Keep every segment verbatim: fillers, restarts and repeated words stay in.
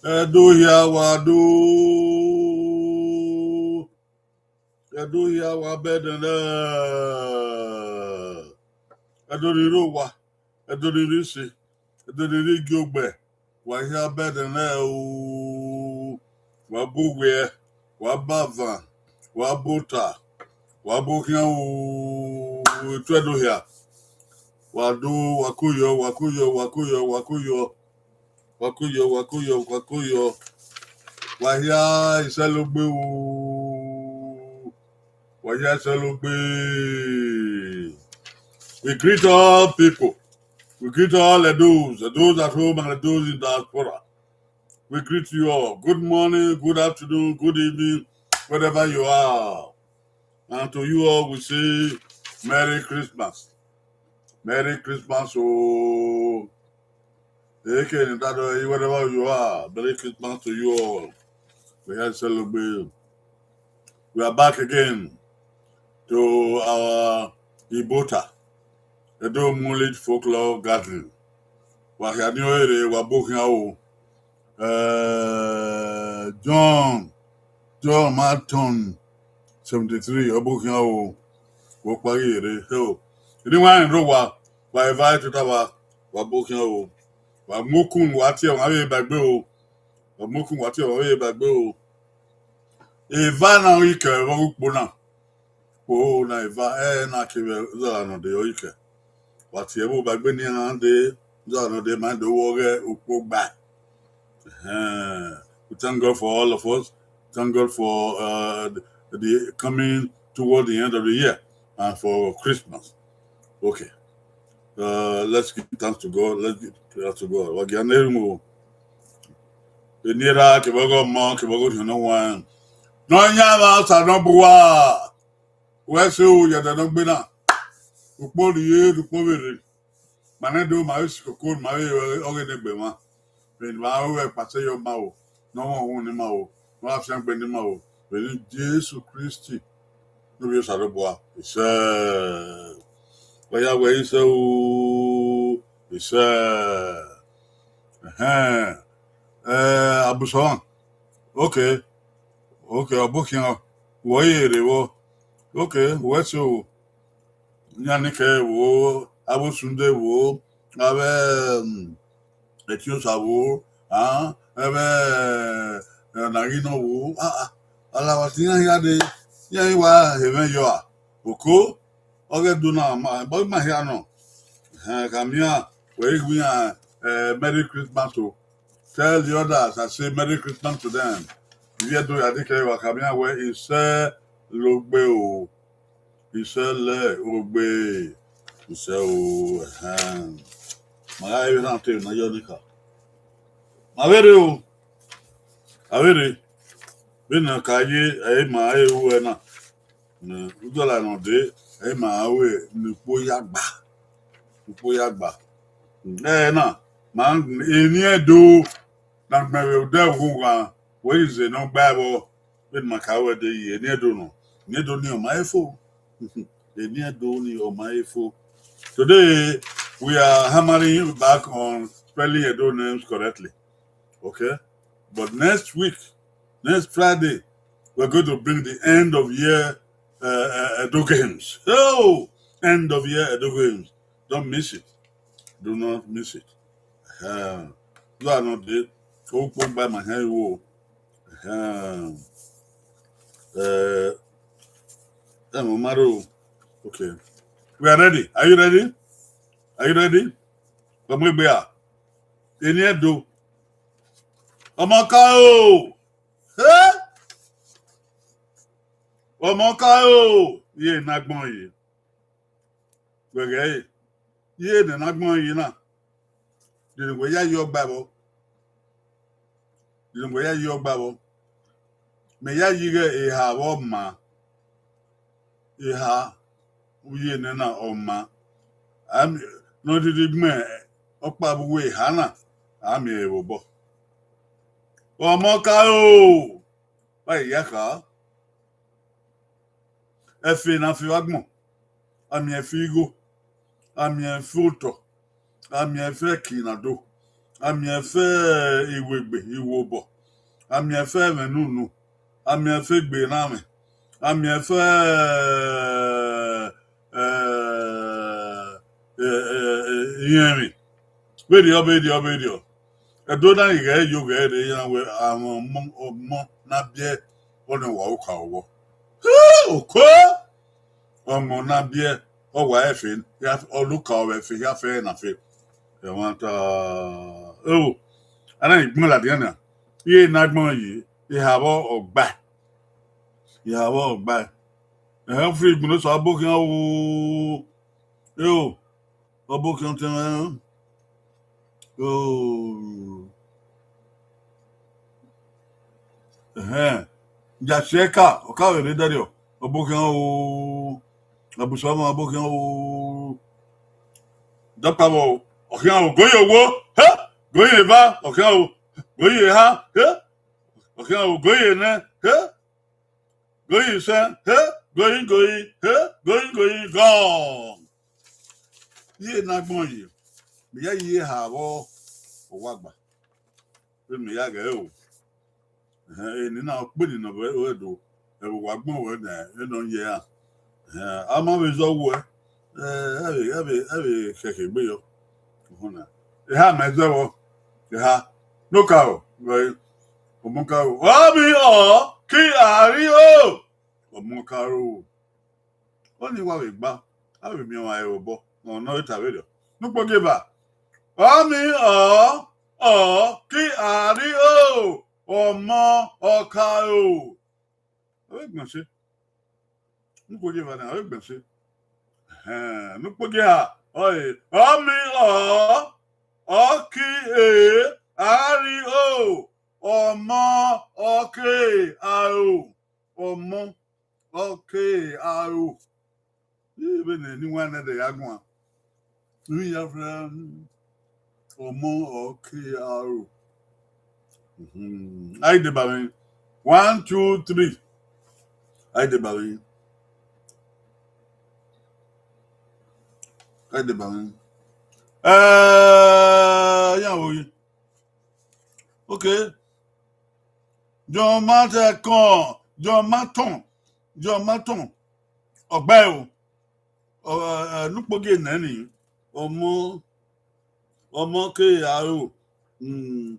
Ẹdo hia wa do, Ẹdo hia wa bẹdẹn nẹ, Ẹdo ni rre owa, Ẹdo ni rre ise, Ẹdo ni rre igiogbe, wa hia bẹdẹn nẹ o, wa bu owiẹ, wa bu avan, wa bu ota, wa bu okhian o, etu Ẹdo hia, wa do, wa ko yọ, wa ko yọ, wa ko yọ, wa ko yọ. Wa ko yọ, wa ko yọ, wa ko yọ. Wa hia Isẹlogbe o. Wa hia Isẹlogbe. We greet all people. We greet all Edos, those at home and those in diaspora. We greet you all. Good morning, good afternoon, good evening, wherever you are. And to you all, we say Merry Christmas. Merry Christmas o. Eke ni dado, wherever you are, Merry Christmas to you all. We are celebrating. We are back again to our Ibota, Edo Mullet Folklore Gathering. Wa hia ni ore, wa bu okhian o. Eh, John, John Martin, seventy-three, ọ bu okhian o, wẹ ọkpa ghi rre. So, eni wa rẹn rre owa, wa invite tota wa, wa bu okhian o. Wa mu okun, wa tie, wa vbe ba egbe o. Wa mu okun, wa tie, wa vbe ba egbe o. Eva na ọ ghi kẹ vbe ukpo na. Ukpo na eva, ẹ na kevbe zagha nọ de ọ ghi kẹ. Wa tie vbe ba egbe ne iran dee, zagha nọ de ma do vbe ọghe ukpo gba. Ehẹn. We thank God for all of us. Thank God for uh, the, the coming toward the end of the year and for Christmas. Okay. Uh, let's give thanks to God. Let's give thanks to God. Wa gia ne ru mo. Eni erha kevbe ọghe ọmọ, kevbe ọghe Orhiọn Ne ọ wan. Nọyaẹnmwa Osanobua. Wẹ se o, ya da nọ gbe na. Ukpo rhie, ukpo vbe rre. Ma nẹ do, ma vbe sikoko, ma vbe ọghe ne egbe mwa. Vbe ne ma ru ẹkpasẹ yọ ma o, ne ọ mwẹ uhunmwu ne ima o, ne ọ gha fiangbe ne ima o. Vbe ne Jesu Kristi, ne ovbi Osanobua, isẹ. Wa ya wẹ isẹ o, isẹ. Ẹhẹn. Eh, Abusọmwa. Okay. Okay, ọ bu okhian, wẹ ọ ye rre vbọ. Okay, wẹ so. Iran ni kẹ vbo, avbe Osunde vbo, avbe um, Ẹtiosa vbo, ah, avbe eh, Ọnaghinọ vbo, ah, ah, ọlava te iran hia dee, iran i wa he mwẹ yọ a, oko, Ọ ghẹ do na, ma, ma, ma hia nọ. Ẹhẹn, khama iran, wẹ i gu iran, eh, Merry Christmas o. Tell the others, I say Merry Christmas to them. Ivbi Ẹdo ya deke wa khama iran wẹ isẹ logbe o. Isẹ logbe. Isẹ o, ẹhẹn. Ma gha vbe rhan te ne a yọ ni kha. Ma vbe rre o. A vbe rre. Vbene a ka ye, ẹ i ma ru ẹre na. Udọla ne ọ dee, ẹ i ma ru ẹre ne ukpo ya gba. Ukpo ya gba. Ẹna, ma eni Ẹdo na gbẹn vbe odẹ ughughan, wẹ i ze ne ọ gba ẹvbo, vbene ma ka ru ẹre dee, eni Ẹdo nọ. Eni Ẹdo ni ọ ma he fo. Eni Ẹdo ni ọ ma he fo. Today, we are hammering back on spelling Edo names correctly. Okay? But next week, next Friday, we're going to bring the end of year, uh, uh, Edo Games. Oh, end of year Edo Games. Don't miss it. Do not miss it. Uh, you are not there. Okpo gba ma hẹn wo. Uh, uh, okay. We are ready. Are you ready? Are you ready? Vbe mu egbe a. Eni Ẹdo. Ọmọ ka o. He? Ọmọ ka o. Iye ne agbọn ye. Wẹ ghẹ re. Iye ne ne agbọn ye na. Dede wẹ ya yi ọgba vbọ. Dede wẹ ya yi ọgba vbọ. Mẹ ya yi ighẹ eha vbe ọ maa. Eha vbe iye nẹ na ọ maa. A miẹn ne ọ dede gbẹn ọkpa vbe uwu eha na, a miẹn ẹre vbe obọ. Ọmọ ka o, wa ya kha. Ẹfe ne a fe vbe agbọn, a miẹn ẹfe igho, a miẹn ẹfe otọ, a miẹn ẹfe ẹki ne a do, a miẹn ẹfe iwegbe, iwobọ, a miẹn ẹfe ẹmwẹ nunu, a miẹn ẹfe egbe ne amwẹ, a miẹn ẹfe, eh, eh, eh, eh, irẹnmwi. Vberriọ, vberriọ, vberriọ. Ẹdo na ghi ghẹ yo ghẹ rre iran wẹ amwẹ ọmọ, ọmọ ne a biẹ ọnii wa ru ka vbọ. He, oko! Ọmọ ne a biẹ, ọ wa ẹfe, ọ ru ka vbe ẹfe hia fẹ na fe. Ẹmwata, o, a na ghi gbọn ladian na. Iye ne agbọn yi, eha vbe ọ gbae. Eha vbe ọ gbae. Ẹhẹn, free igbunu sẹ ọbo khian o. Eo, ọbo khian tẹn mwẹ. O. Ẹhẹn. Jasiẹka, ọ ka vbe rre dẹrriọ, ọbo khian o. Abusọmọ, ọbo khian o. Dọkpa vbọ, ọ khian o, goyi owo, he, goyi eva, ọ khian o, goyi eha, he, ọ khian o, goyi enẹ, he, goyi isẹ, he, goyi, goyi, he, goyi, goyi, gone. Iye ne agbọn yi, mẹ ya yi eha vbe ọ wa gba. Vbene mẹ ya ghẹ o. Ẹhẹn, eni na ọ kpe ni nọ vbe Ẹdo, ẹvbo wa gbọn wẹ nẹ, ene ọ ye ra. Ẹhẹn, a ma vbe zọ wuẹ, ẹ, ẹ vbe, ẹ vbe, ẹ vbe khẹke egbe yọ. Ọhọn na. Eha mẹ zẹ vbọ, eha. Ne okaro, vbe, ọmọ karo. Ọ vbe ọ, ki a ri o. Ọmọ karo. Ọnii wa vbe gba, a vbe miẹn ọmwa ẹre obọ, ọ nọ ta vberriọ. Ne ukpogieva. Ọ miẹn ọ, ọ ki a ri o, ọmọ ọ ka ro. Ọ vbe gbẹn ọse. Ne ukpogieva na, ọ vbe gbẹn ọse. Ẹhẹn, ne ukpogieva, ọ re, ọ miẹn ọ, ọ ki e, a ri o, ọmọ ọ ke aro. Ọmọ ọ ke aro. Vbene ne iwẹn nẹdẹ ya guan, ne ya frẹ ọmọ ọ ke aro. Mhm. A i deba mwẹ. One, two, three. A i deba mwẹ. A i deba mwẹ. Eh, ya wo yi. Okay. John Martin kọn, John Martin, John Martin. Ọgbae o. Ọ, ẹ, ne ukpogieva nẹ ni, ọmọ, ọmọ ke aro, mm,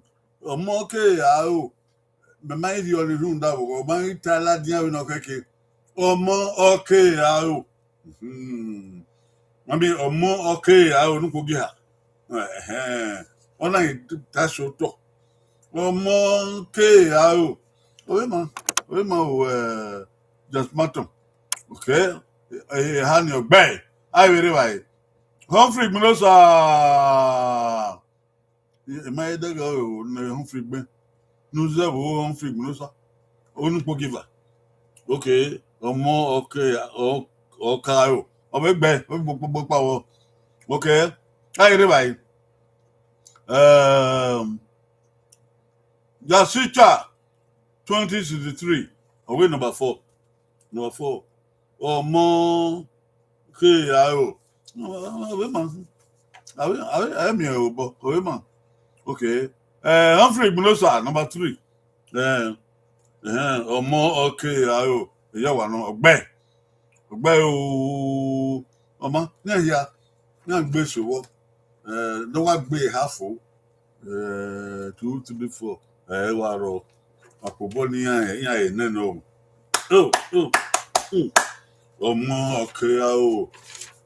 ọmọ ke aro, mẹ ma i rhie ọnii rhunmwuda vbe ọghọ, ọ ma i ta ladian vbene ọ khẹke, ọmọ ọ ke aro, Hmm. Mami, ọmọ ọke aro ne ukpogiha. Ẹhẹn. Ọ na ghi ta so otọ. Ọmọ ọke aro. Ovbe ma, ovbe ma o, eh, Just Matum. Okay. Eha ni ọgbẹe. A i vbe rre evbare. Humphrey Igbinosa. I ma he dẹghe ọre o, ne Humphrey gbe. Ne u zẹ vbe Humphrey Igbinosa. Onukpogieva. Okay, ọmọ ọke, ọ, ọka aro. Ọ vbe gbe, ọ vbe gbe kpogbo kpa vbọ. Okay, a i rre evbare. Um, Yasicha twenty sixty-three. Ọ vbe number four. Number four. Ọmọ ke aro. Avbe ma. Avbe, avbe, avbe miẹn obọ. Avbe ma. Okay. Eh, Humphrey Igbinosa, number three. Eh, eh, ọmọ ọke aro. Eya wa nọ, ọgbẹe. Ọgbẹe o. Ọma, ne hia, ne gbe sẹ vbọ. Eh, ne wa gbe eha fo. Eh, two, three, four. Eh, wa rrọọ. Akpobọ ne iran, iran he nene o. O, o, hmm. Ọmọ ọke aro.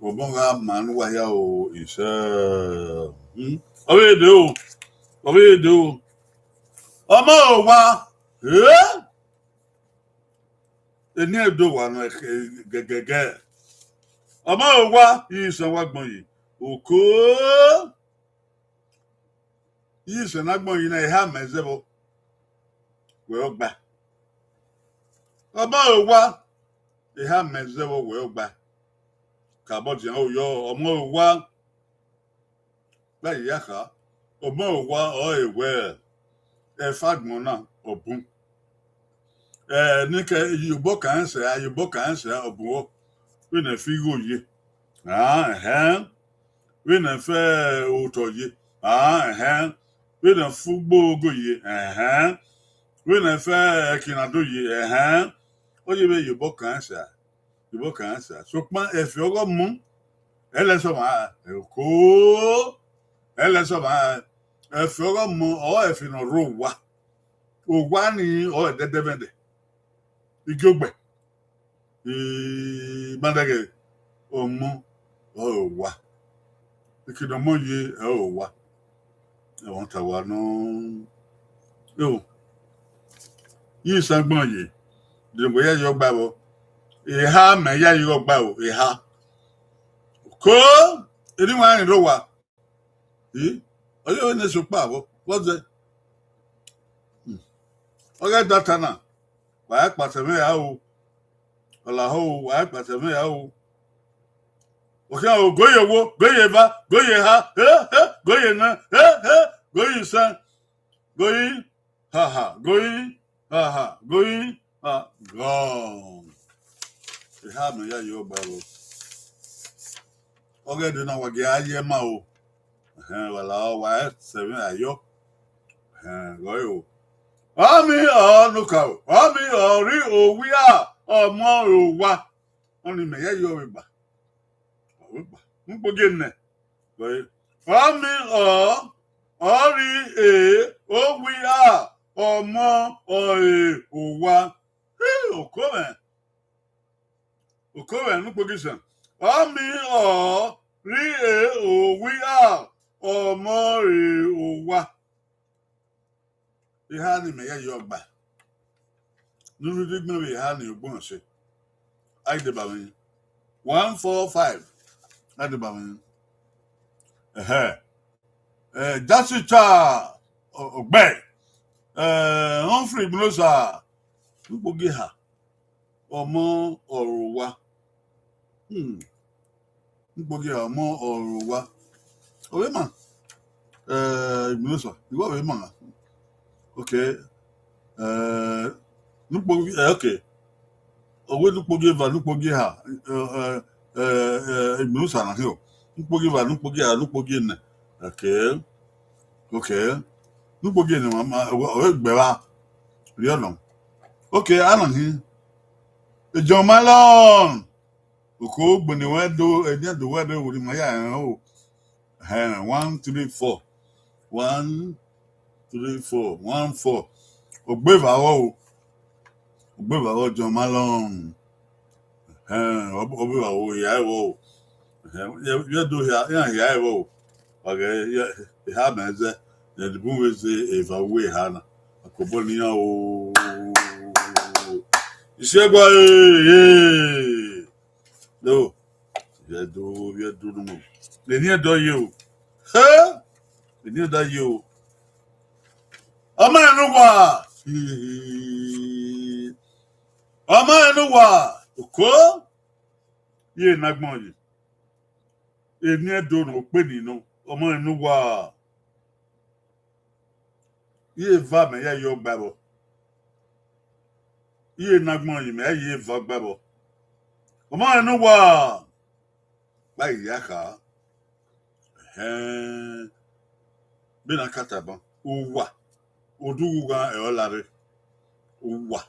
Ọmọ gha ma ne uwa hia o, isẹ. Hmm. Ọ vbe de o. Ọ vbe de o. Ọmọ owa. Eh? Eni Ẹdo wa nọ gẹgẹgẹ. Ọmọ owa, isan wa gbọn yi. Oko. Isan na gbọn yi na, eha mẹ zẹ vbọ. Wẹ ọgba. Ọmọ owa, eha mẹ zẹ vbọ wẹ ọgba. Kabọ dian o yọ, ọmọ owa. Gba ya kha, ọmọ owa ọre wẹ, ẹfe agbọn na, ọ bun. Eh, ne ke ye obọ kan sẹ, a ye obọ kan sẹ, ọ bun vbọ. Vbene ẹfe igho ye. Ah, ẹhẹn. Vbene ẹfe otọ ye. Ah, ẹhẹn. Vbene ẹfe ugbogo ye. Ẹhẹn. Vbene ẹfe ẹkinado ye. Ẹhẹn. Ọ ye vbe ye obọ kan sẹ. Ibo kan sa. Sokpan ẹfe ọghe ọmọ, ẹlẹsọ ma, oko, ẹlẹsọ ma, ẹfe ọghe ọmọ, ọ ẹfe ne ọ rre owa. Owa ni, ọ ẹdẹdẹmwẹdẹ. Igiogbe. I ma dẹghe ọmọ, ọ ẹre owa. Eke ne ọmọ ye, ẹ ẹre owa. Ẹmwata wa nọ. Eo. Isan gbọn ye. Dede wẹ ya ye ọgba vbọ. Eha mẹ ya ye ọgba o, eha. Ko, eni wa rẹn rre owa. I, ọ ye ne sokpa vbọ. What's that? Hmm. Ọ gha data na. Wa ya kpasẹ mwẹ ya o. Ọlahọ o, wa ya kpasẹ mwẹ ya o. Okhian o, go ye owo, go ye eva, go ye eha, he, he, go ye nẹ, he, he, go ye isẹn, go ye haha, go ye haha, go ye ha, gone. Eha mẹ ya ye ọgba vbọ. Ọ ghe ẹdẹ na wa gie a ye ma o. Ẹhẹn, wa la wa sẹ mwẹ ayọ. Ẹhẹn, gọ o. Ọmọ ọ nuka o, ọmọ ọ rri owia, ọmọ owa. Ọni mẹ ya ye ọvbegba. Ọvbegba. Ukpogienẹ. Ọmọ ọ, ọ rri e, owia, ọmọ ọ e, owa. Ii, oko mwẹ. Oko mwẹ ne ukpogisan. Ọmọ ọ rri e, owia, ọmọ ọ e, owa. Eha ni mẹ ya ye ọgba. Ne u rhirhi gbẹn vbe eha ni ogbọn ọse. A i deba mwẹ. One four five. A i deba mwẹ. Ẹhẹ. Eh, Justice Cha, ọ, ọgbẹe. Eh, Humphrey Igbinosa, ukpogiha, ọmọ ọ rre owa. Hmm. Ukpogiha, ọmọ ọ rre owa. Ọvbema. Eh, Igbinosa, iwẹ ọvbema. Okay. Eh, nukpo, eh, okay. Ọ wẹ nukpogieva, nukpogiha, eh, eh, eh, eh, Igbinosa na khin o. Nukpogieva, nukpogiha, nukpogienẹ. Okay. Okay. Nukpogienẹ ma, ma, ọ, ọ gbe vba. Rhie nọ. Okay, a na khin. John Malone. Oko gbene wẹ do, ẹdian do wẹ do, wẹ ma ya rẹn o. Ẹhẹn, one three four. One three four, one four. Ogbeva vbọ o. Ogbeva vbọ, John Malone. Ẹn, ọ, ọ vbe vba o, hia ẹvbo o. Ẹhẹn, ye, ye do hia, iran hia ẹvbo o. Wa ghẹ, ye, eha mẹ zẹ, ye de bun vbe ze eva uwu eha na. Akobọ ne iran o. Isiẹgua, ee, ee. No. Vbe do, vbe do nu mo. Eni ẹdọ ye o. He? Eni ẹdọ ye o. Ọ ma rẹn ne uwa. Ọ ma rẹn ne uwa. Oko. Ye ne agbọn ye. Eni ẹdọ ne okpe ni nọ. Ọ ma rẹn ne uwa. Iye eva mẹ ya ye ọgba ẹvbo. Iye ne agbọn ye mẹ ya ye eva ọgba ẹvbo. Ọ ma rẹn ne uwa. Gba ya kha. Ẹhẹn. Vbene a ka tama, uwa, odughu ghan ẹre ọ la rre. Uwa,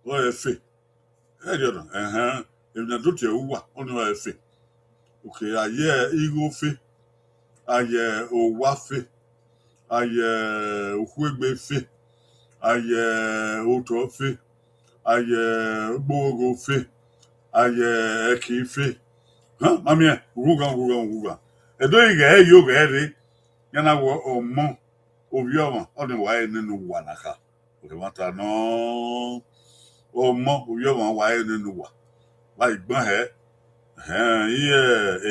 ọ rẹn fe. Ẹrriọ na, ẹhẹn, emwi ne a do tie uwa, ọnii ọ rẹn fe. Okay, a ye igho fe, a ye owa fe, a ye ukhuegbe fe, a ye otọ fe, a ye ogboghogho fe, a ye ẹki fe. Hẹn, ma miẹn, ughughan, ughughan, ughughan. Ẹdẹ ghi ghẹ yo ghẹ rre, iran na wẹ ọmọ ovbi ọmwa, ọnii wa re nene uwa na kha. Ẹmwata nọ, ọmọ ovbi ọmwa wa re nene uwa. Wa gban hẹ, ẹhẹn, iye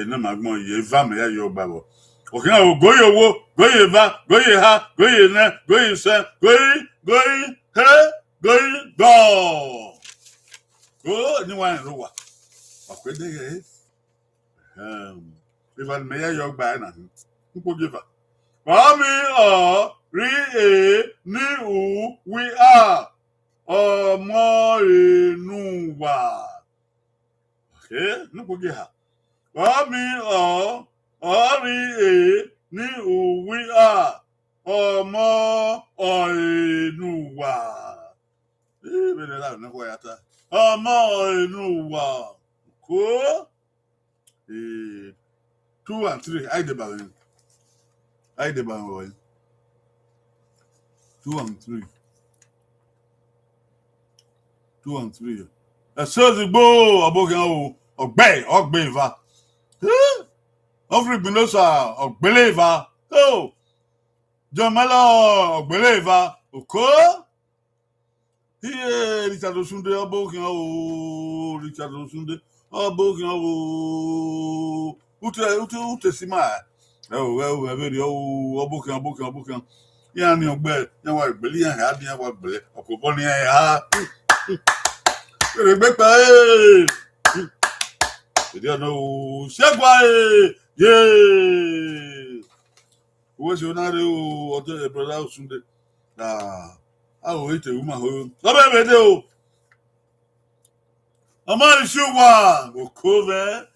ene ma gbọn ye eva mẹ ya ye ọgba vbọ. Ọ khian o, go ye owo, go ye eva, go ye eha, go ye enẹ, go ye isẹn, go ye, go ye, he, go ye, gọ. Go, ni wa rẹn rre owa. Wa kue deghẹ, ẹhẹn, eva ne mẹ ya ye ọgba ẹre na hin. Ukpogieva. Ọmọ ọ rri e ni u wi a, ọmọ e ne uwa. Okay, ne ukpogieva. Ọmọ ọ, ọ rri e ni u wi a, ọmọ ọ e ne uwa. Ẹ, vbene erha ne uwa ya ta. Ọmọ ọ e ne uwa. Ko. Eh, two and three, I dey by him. I dey by him. Two and three. Two and three. Ẹsẹ ozigbo, ọbokhian o, ọgbe, ọgbe eva. Eh? Ọfrigbinosa, ọgbele eva. Oh. Jọmẹlọ, ọgbele eva. Oko. Iye Richard Osunde, ọbokhian o, Richard Osunde, ọbokhian o. Ute, ute, ute si ma. Ẹ o, ẹ o, ẹ vbe rriọ o, ọbokhian, ọbokhian, ọbokhian. Iran ni ọgbẹ, iran wa gbele, iran ha, iran wa gbele. Ọkobọ ne iran ha. Ere gbe kpa, eh. Ere ọna o, Isegua, eh. Ye. Uwẹ si na rre o, ọtẹ, eh, brother Osunde. Ah, a ho ite ru ma ho. Ọ bẹ vbe de o. Ọmọ isi uwa, oko vẹ.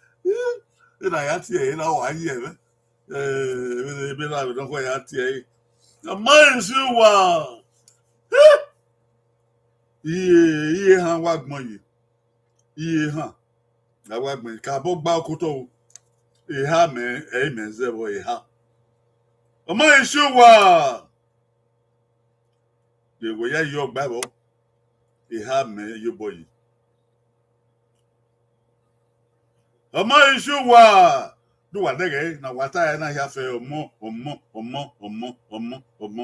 Ena ya tie, ena wa ye vẹ. Eh, ebe na vbe nọkhọ ya tie. Ọmọ isi uwa. Iye, iye ehan wa gbọn ye. Iye ehan. A wa gbọn ye. Ka bọ gba okotọ o. Eha mẹ, ẹ i mẹ zẹ vbọ eha. Ọmọ isi uwa. Ye wẹ ya ye ọgba vbọ. Eha mẹ ye obọ ye. Ọmọ isi uwa, do wa dẹghẹ na wa ta ẹre na hia fẹ ọmọ, ọmọ, ọmọ, ọmọ, ọmọ, ọmọ.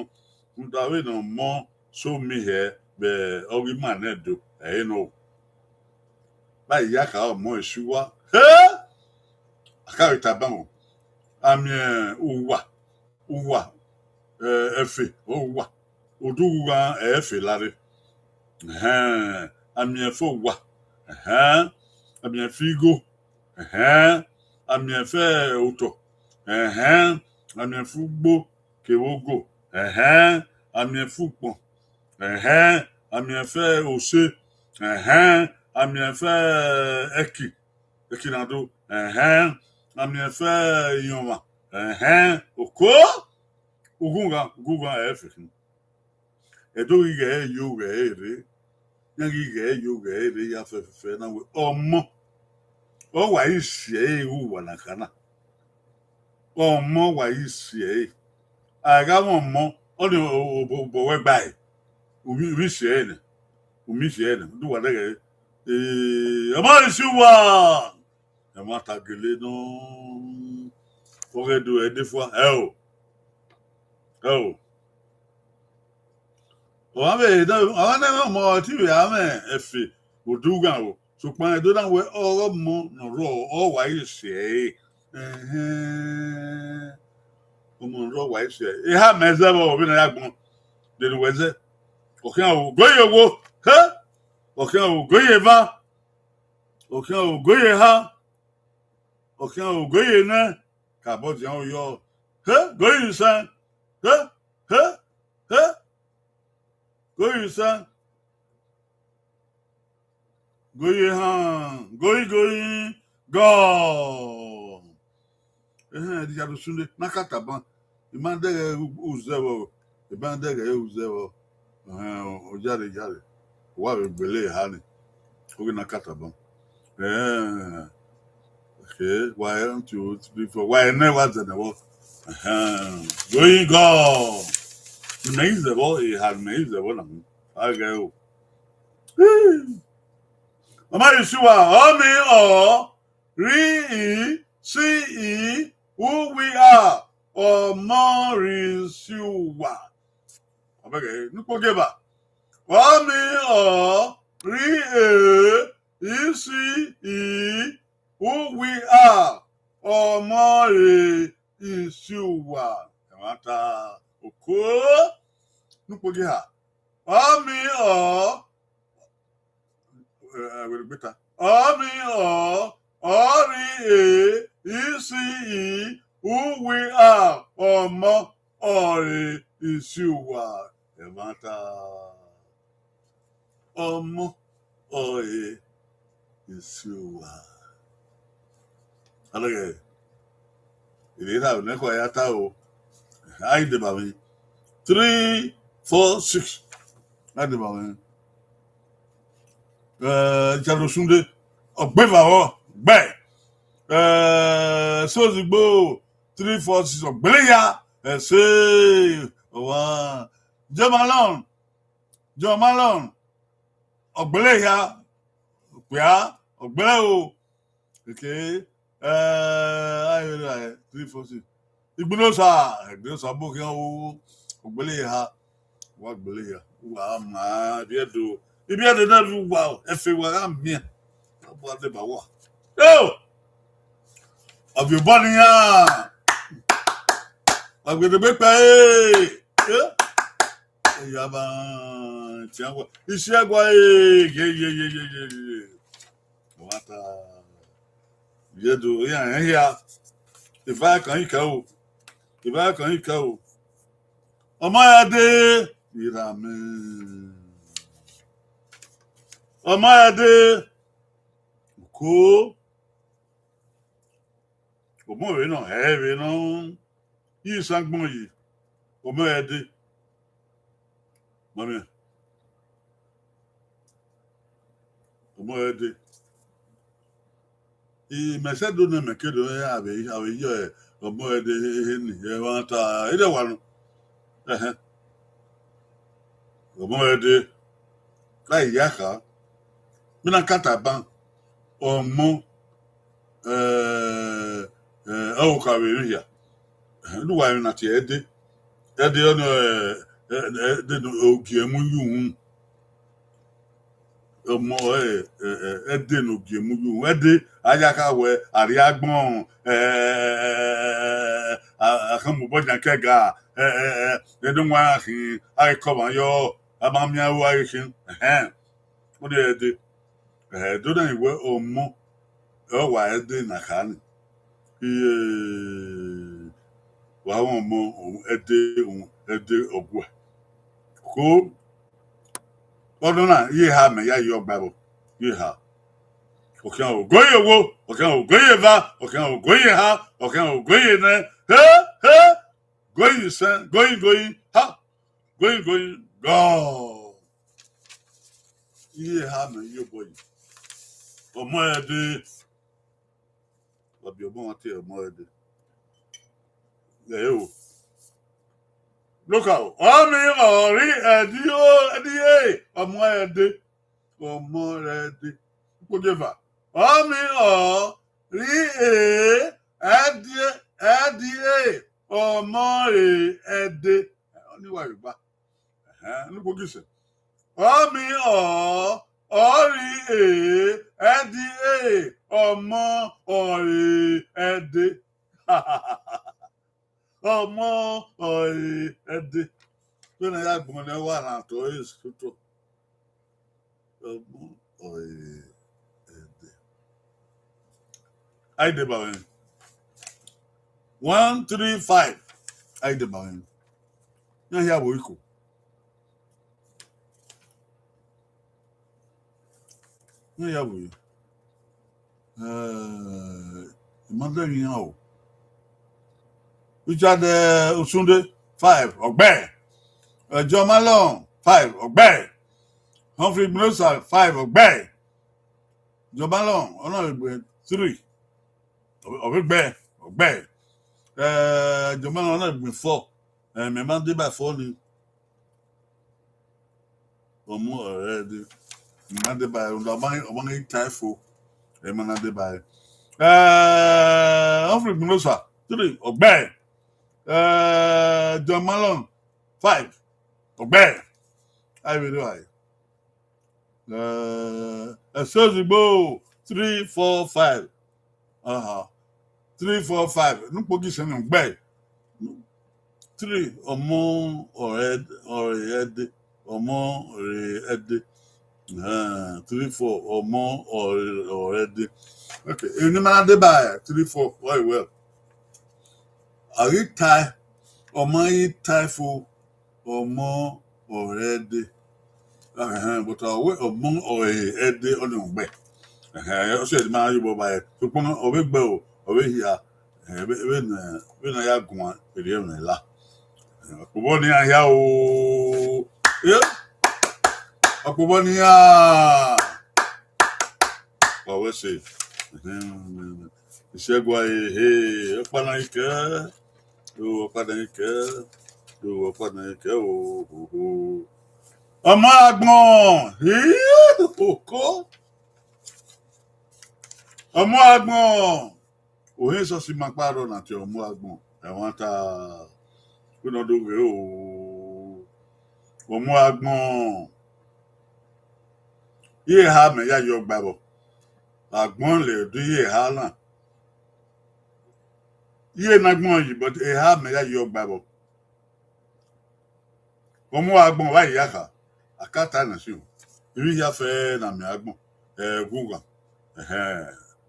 Rhunmwuda vbene ọmọ so miẹn hẹ vbe ọghe ima nẹ do, ẹ i re nọ. Vbe a ya kha ọmọ isi uwa. He! A ka vbe tama o. A miẹn uwa, uwa, eh, ẹfe, uwa. Odughu ghan ẹfe la rre. Ẹhẹn, a miẹn ẹfe uwa. Ẹhẹn, a miẹn ẹfe igho. Ẹhẹn, a miẹn ẹfe otọ. Ẹhẹn, a miẹn ẹfe ugbo kevbe ogo. Ẹhẹn, a miẹn ẹfe ukpọn. Ẹhẹn, a miẹn ẹfe ose. Ẹhẹn, a miẹn ẹfe ẹki, ẹki na do. Ẹhẹn, a miẹn ẹfe iyọnmwa. Ẹhẹn, oko, ughughan, ughughan ẹfe khin. Ẹdo ghi ghẹ yo ghẹ rre, iran ghi ghẹ yo ghẹ rre ya fẹfẹfẹ na wẹ ọmọ, ọ wa i si ẹre ru uwa na kha na. Ọmọ wa i si ẹre. A gha mwẹ ọmọ, ọnii obọ wẹ gba ẹre. U miẹn, u miẹn si ẹre nẹ. U miẹn si ẹre nẹ. Do wa dẹghẹ. Ee, ọmọ isi uwa. Ẹmwata gele nọ. Ọghe do ẹdẹ fua. Ẹ o. Ẹ o. Ọ ma vbe, ọ ma nẹ mwẹ ọmọ ọtẹn vbe a mwẹ ẹfe vbe odughan o. Sokpan ẹdẹ na wẹ ọghe ọmọ ne ọ rrọọ, ọ wa ye sẹ ẹre. Ẹhẹn. Ọmọ ne ọ rrọọ wa ye sẹ ẹre. Eha mẹ zẹ vbọ vbene a ya gbọn. Dede wẹ zẹ. Ọ khian ogo ye owo. He! Ọ khian ogo ye eva. Ọ khian ogo ye eha. Ọ khian ogo ye enẹ. Ka bọ dian yọ. He! Go ye isẹn. He! He! He! Go ye isẹn. Go ye ehan. Go ye, go ye, gọ. Ehẹn, ẹdẹ ya do sunu na ka tama. I ma dẹghẹ uzẹ vbọ, I ma dẹghẹ uzẹ vbọ. Ẹhẹn, ọ yare yare. Wa vbe gbele eha ni. Ọ ghi na ka tama. Ẹhẹn. Okay, wa, one, two, three, four. Wa enẹ wa zẹ nẹ vbọ. Ẹhẹn. Go ye gọ. Mẹ i zẹ vbọ, eha mẹ i zẹ vbọ na. A ghẹ o. Ọmọ isi uwa, ọ mi ọ, ri i, si i, u wi a, ọmọ isi uwa. Ọ bẹghe ne ukpo gie ba. Ọ mi ọ, ri e, i si i, u wi a, ọmọ re isi uwa. Ẹmwata oko. Ne ukpo gie ha. Ọ mi ọ, ẹ, ẹ, wẹrẹ gbe ta. Ọ mi ọ, ọ ri e, i si i, u wi a, ọmọ, ọ re isi uwa. Ẹmwata. Ọmọ, ọ re isi uwa. Alege, ire na ne kọ ya ta o. A i deba mwẹ. Three, four, six. A deba mwẹ. Eh, Charles Osunde, ọgbẹva vbọ, gbe. Eh, Sozigbo, three, four, six, ọgbẹlẹ ya. Ẹ se, ọwa. Joe Malone, Joe Malone, ọgbẹlẹ ya. Okpia, ọgbẹlẹ o. Okay. Eh, aye, aye, three, four, six. Igbinosa, Igbinosa, bo khian o, ọgbẹlẹ ha, wa gbele ya, wa ma, ibi ẹdo, ibi ẹdo na vbe uwa o, ẹfe wa gha miẹn, wa deba wa. Yo! Ọviobọ nian, wa gbele egbe kpẹre, eh? Eya ba tian wa, isi ẹgua, eh, ye, ye, ye, ye, ye, ye. Wa ta. Ye do, iran rẹn hia. Eva kan yi kẹ o. Eva kan yi kẹ o. Ọmọ ya de. Ira mẹ. Ọmọ ya de. Ko. Ọmọ vbe nọ, ẹ vbe nọ. Isan gbọn yi, ọmọ ẹ dee. Mọmiẹ, ọmọ ẹ dee. I mẹ sẹ do nẹ mẹ ke do, ẹ, avbe, avbe yọ, ẹ, ọmọ ẹ dee, ehe ni, ẹ, wa ta, ẹ dẹ wa nọ. Ẹhẹn. Ọmọ ẹ dee. Ka iya kha. Mina kata ban. Ọmọ, ẹ, ẹ, ọ ka vbe emwi hia. Ẹhẹn, ne uwa emwi na tie ẹde. Ẹde ọ nọ, ẹ, ẹ, ẹde ne ogie mu yu uhunmwu. Ọmọ, ẹ, ẹ, ẹ, ẹde ne ogie mu yu uhunmwu. Ẹde, a ya kha wẹ, a rhie agbọn, ẹ, ẹ, ẹ, ẹ, ẹ, a, a khan mu obọ yan kẹga, ẹ, ẹ, ẹ, ẹde wan khin, a ghi kọ mwa yọ, a ma miẹn aro, a ghi khin. Ẹhẹn. Ọ ni ẹde. Ẹ, do na wẹ ọmọ, ẹ, ọ wa ẹde na kha ni. Iye, wa wan ọmọ, ẹde, ẹde ọguẹ. Ko, ọdọ na, iye eha mẹ ya yi ọgba ẹvbo. Iye eha. Ọ khian ogo ye owo, ọ khian ogo ye eva, ọ khian ogo ye eha, ọ khian ogo ye enẹ. He, he. Go ye isẹn, go ye, go ye, ha. Go ye, go ye, go. Iye eha mẹ ye obọ yi. Ọmọ ẹ dee. Wa biẹ ọmọ ọmwa tie ọmọ ẹ dee. Ẹ o. Look out. Ọ mi ọ rhie ẹdi o, ẹdi e, ọmọ ẹ dee. Ọmọ ẹ dee. Kpogiefa. Ọmiọn rri e, ẹdie, ẹdie, ọmọ re ẹde. Ọnii wa vbe gba. Ẹhẹn, ne u kpogisa. Ọmiọn, ọ rri e, ẹdie, ọmọ, ọ re ẹde. Ọmọ, ọ re ẹde. Vbene a ya gbọn nẹ, wa na tọ ẹre sotọ. Ọmọ, ọ re ẹde. A i deba mwẹ. One, three, five. A i deba mwẹ. Iran hia vbe iko. Iran hia vbe. Eh, I ma dẹ ghi iran o. Richard, eh, Osunde, five, ọ gbe. Eh, John Malone, five, ọ gbe. Humphrey Igbonosa, five, ọ gbe. John Malone, ọ na vbe gbe three. Ọ vbe gbe, ọ gbe. Eh, John Malone, ọ na vbe gbe four. Eh, mẹ ma deba four ni. Ọmọ, ọ re ẹde. Mẹ ma deba, ọ ma, ọ ma ghi tae fo. Ẹ ma na deba. Eh, Humphrey Igbonosa, three, ọ gbe. Eh, John Malone, five, ọ gbe. A i vbe rre ọre. Eh, Ẹse Ozigbo, three, four, five. Aha. Three, four, five. Ne u kpogisa, ọ gbe. Three, ọmọ, ọ re, ọ re ẹde. Ọmọ, ọ re ẹde. Eh, three, four, ọmọ, ọ re, ọ re ẹde. Okay, emwi ne ima na deba, three, four, very well. A ghi tae, ọ ma ghi tae fo, ọmọ, ọ re ẹde. Ẹhẹn, but ọ wẹ ọmọ, ọ re ẹde, ọnii ọ gbe. Ẹhẹn, ọ sẹ ma ye obọ ba ẹre. Sokpan ọ vbe gbe o, ọ vbe hia. Ẹhẹn, vbe, vbene, vbene a ya guan, erriọ ẹmwẹ la. Ẹhẹn, ọkpobọ ne iran hia o. Eh? Ọkpobọ ne iran. Wa wẹ ẹse. Ẹhẹn, Isẹgua ehe, ọkpa na i kẹ, o, ọkpa na i kẹ, o, ọkpa na i kẹ, o, o, o. Ọmọ agbọn, hii, oko. Ọmọ agbọn, ohan esọsi ma kpa rrọọ na tie ọmọ agbọn, ẹmwata, wẹ ne ọ do ghe o. Ọmọ agbọn, iye eha mẹ ya yọ gba vbọ. Agbọn lẹ do iye eha na. Iye ne agbọn yi, but eha mẹ ya yọ gba vbọ. Ọmọ agbọn wa ya kha, a ka ta na si o. Ivbi hia fẹ na miẹn agbọn, ẹ, ghughan. Ẹhẹn.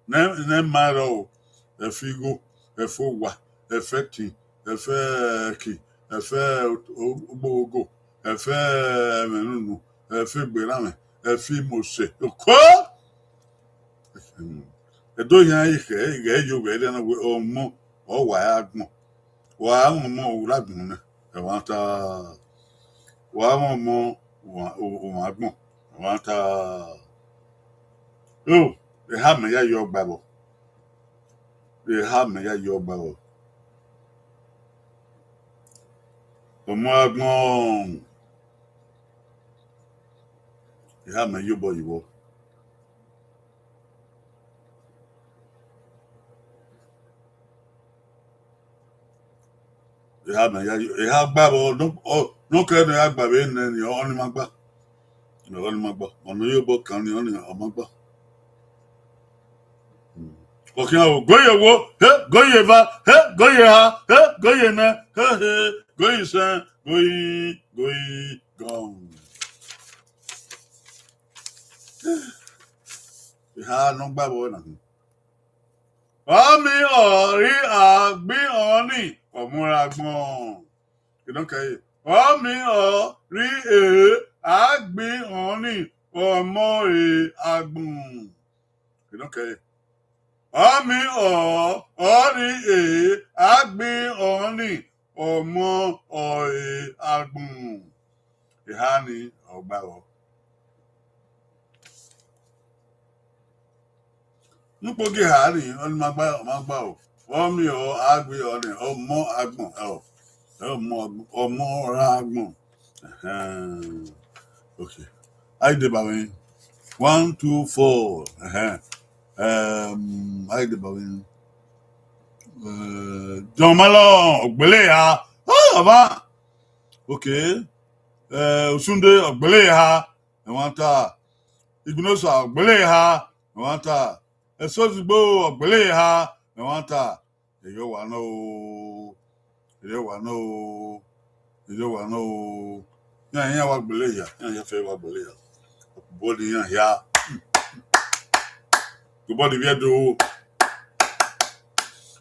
Ne, ne ma rrọọ o, ẹ fe igho, ẹ fe owa, ẹ fe ẹtin, ẹ fe ẹki, ẹ fe o-, o-, ogbogogo, ẹ fe ẹmwẹ nunu, ẹ fe egbe erhanmwẹ, ẹ fe imose. Oko! Ẹdo yan ighẹ, ighẹ yo vbe ẹdẹ na wẹ ọmọ, ọ wa agbọn. Wa mwẹ ọmọ, u rre agbọn nẹ, ẹmwata. Wa mwẹ ọmọ, u mwa, u, u mwa agbọn, ẹmwata. O, eha mẹ ya yọ gba vbọ. Eha mẹ ya yọ gba vbọ. Ọmọ agbọn. Eha mẹ ya obọ yi vbọ. Eha mẹ ya, eha gba vbọ, nọ, ọ, nọ kẹ ne eha gba vbe nẹ ni, ọnii ma gba. Ọnii ma gba. Ọnii ye obọ kan ni, ọnii ọ ma gba. Hmm. Ọ khian o, go ye wo, he, go ye eva, he, go ye eha, he, go ye enẹ, he, he, go ye isẹn, go ye, go ye gọn. Eha ne ọ gba vbọ na. Ọmiọn rri agbọn ọnii, ọmọ agbọn. Kidọkẹe, ọmiọn rri e agbọn ọnii, ọmọ e agbọn. Kidọkẹe, ọmiọn, ọ rri e agbọn ọnii, ọmọ ọre agbọn. Eha ni ọ gba vbọ. Ne u kpogisa ni, ọnii ma gba, ọ ma gba o. Ọmiọn, agbọn ọnii, ọmọ agbọn, ọ, ọmọ agbọn, ọmọ ọre agbọn. Ẹhẹn. Okay. A i deba mwẹ. One, two, four. Ẹhẹn. Em, a i deba vbe, eh, John Malon, Ọgbeleha. Ah, baba. Okay. Eh, Osunde, Ọgbeleha. Ẹmwata. Igbinosa, Ọgbeleha. Ẹmwata. Ẹsozigbo, Ọgbeleha. Ẹmwata. Eyọ wa nọ o, eyọ wa nọ o, eyọ wa nọ o. Iran, iran wa gbele ya, iran ya fẹ wa gbele ya. Body iran hia. Body vbe Ẹdo.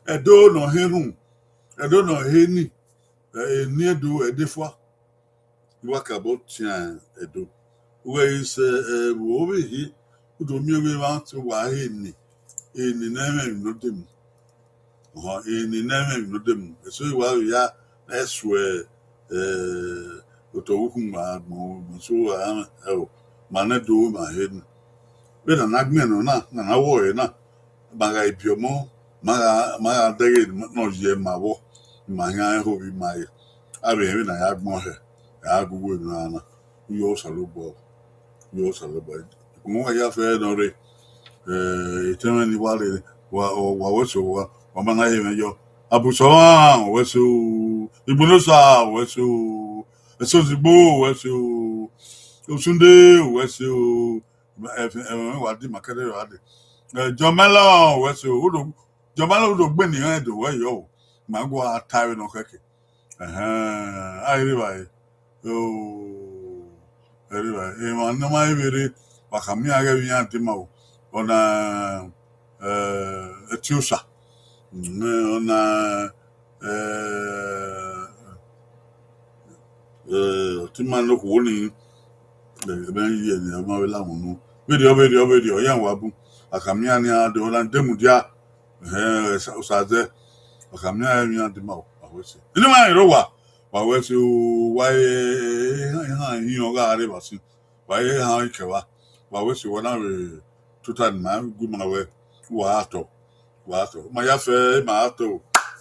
Ẹdo nọ he rhun, Ẹdo nọ he ni, eni Ẹdo ẹdẹ fua. I wa kakabọ tian Ẹdo. Uwẹ i sẹ ẹvbo ovbi ehe, u do miẹn wẹ emwa te wa he eni, eni ne ẹmwẹ emwi ne ọ demu. Ọhọ, eni ne ẹmwẹ emwi ne ọ demu. Eso i wa vbe ya ẹsuẹ, eh, otọ ukhunmwu agbọn, agbọn so a, ẹo, ma nẹ do ma he eni. Vbene a na gbẹn nọ na, ne a na wọọ ẹre na, ma gha biẹ ọmọ, ma gha, ma gha dẹghe ne ọ ye ma vbọ, ma khian ho vbe ima ye. Avbe ẹmwẹ na ya gbọn hẹ, a gu uwu emwi na na. Uyo Osanobua, uyo Osanobua. Ikhuo wa ya fẹ nọ rre, eh, etẹn mwẹ ni wa rre, wa, wa wẹ so, wa, wa ma na ye mwẹ yọ. Abusọmwa, wẹ so, Igbinosa, wẹ so, Ẹsozigbo, wẹ so, Osunde, wẹ so, ẹ, ẹ, wa di ma kẹdẹ ra de. Eh, John Malon, wẹ so, u do, John Malon, u do gbe ne iran do wẹ yọ o. Ma gu a ta vbe nọ khẹke. Ẹhẹn, a i rre evbare. O, ẹ i rre evbare. Emwa ne ọ ma rre vberre, wa khama iran ghẹ vbe iran dima o. Ọna, eh, Ẹtiosa. Mm, ọna, eh, eh, ọtẹn ima ne okhuo ni, eh, ẹmwẹ ye ne ọ ma vbe la wunu. Vberriọ, vberriọ, vberriọ, iran wa bun. A khama iran ne iran dee, ọna de mudia. Ẹhẹn, Osa, Osazẹ. Wa khama iran vbe iran dima o, wa wẹ so. Inu ma rẹn rre owa, wa wẹ so, wa, ehan, ehan iran gha rre evba sin. Wa, ehan ikẹvba. Wa wẹ so, wa na vbe tota ne ima gu ima wẹ, wa tọ, wa tọ. Ma ya fẹ, ima tọ.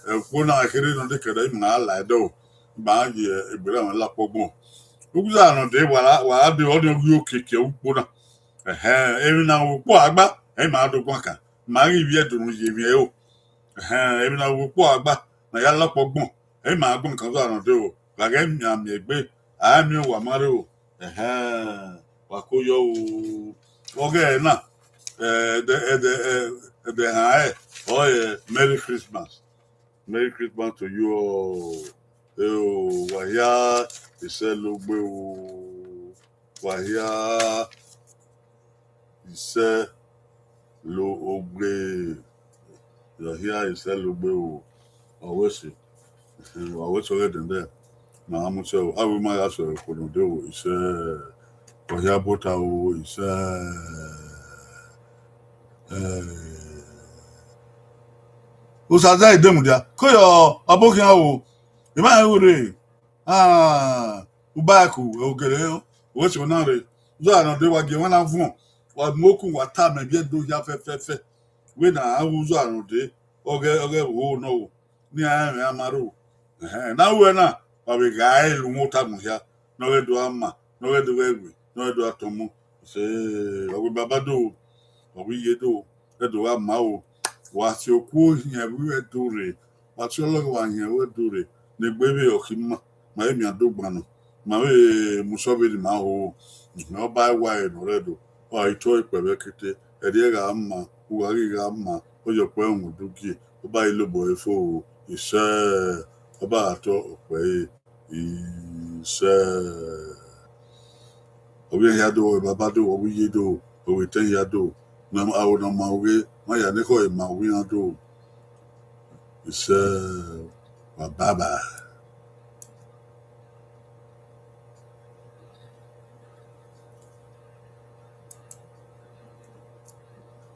Ẹ, ukpo na kherhe nọ de kẹdẹ, ima la ẹdẹ o. Ima ye egbe ra mwẹ la kpọgbọn. Ugbẹn ne ọ dee, wa ra, wa ra dee, ọnii ọ ghi okiekie ukpo na. Ẹhẹn, emwi ne a ru ukpo a gba, ẹ i ma do guan kan. Ma ghi vbiẹ do ne u ye emwi ẹre o. Ẹhẹn, emwi ne a ru ukpo a gba, ne a ya la ọkpọ gbọn, ẹ i ma gbọn kan zọ ne ọ dee o. Gha ghẹ miẹn miẹn egbe, a i miẹn owa ma rre o. Ẹhẹn, wa ko yọ o. Ọghẹ na, eh, ẹdẹ, ẹdẹ, eh, ẹdẹ ehan ẹre, ọ re Merry Christmas. Merry Christmas to you all. Eo, wa hia isẹ logbe o. Wa hia isẹ logbe. Wa hia isẹ logbe o. Wa wẹ sẹ. Wa wẹ sẹ ọghe dẹndẹn. Ma a mu sẹ o. Avbe ima gha sẹ okhuo ne ọ dee o. Isẹ. Wa hia bota o. Isẹ. Eh. Osa zẹ i de mudia. Ko yọ, ọbo khian o. Ima rẹn ure. Ah, ubaẹku, ogele, wẹ sẹ ọna rre. Zọ a nọ de wa gie emwa na vuọn. Wa mu okun wa ta mẹ biẹ do hia fẹfẹfẹ. Wẹ na a ru zọ a nọ de, ọghẹ, ọghẹ vbe ro nọ o. Ne iran rẹn mwẹ a ma ro. Ẹhẹn, ne a ru ẹre na, wa vbe gha ẹre lu mwẹ ota gbọn hia, ne ọ ghẹ do gha ma, ne ọ ghẹ do ghẹ we, ne ọ ghẹ do gha tọn ọmọ. Sẹ, wa wẹ baba do, wa wẹ iye do, ẹ do gha ma o. Wa si okuo hin ẹvbo ẹdo rre, wa si ọlọghẹ wa hin ẹvbo ẹdo rre, ne egbe vbe ọ khin ima, ma vbe miẹn adogban nọ, ma vbe mu sẹ vbene ima ho. Ọba ẹwae ne ọ rre Ẹdo, ọ gha i tọ ikpẹvbẹ kete, ẹrriẹ gha ma, ugha ghi gha ma, ọ ye ọkpẹ uhunmwu do gie, ọba ghi lobọ ẹre fo o, isẹ, ọba gha tọ ọkpẹ ẹre, isẹ. Ọ vbe iran hia do, ọ vbe baba do, ọ vbe iye do, ọ vbe etẹn hia do, ne aro ne ọ ma ughe, ma ya ne ekhọe ma vbe iran do. Isẹ, wa baba.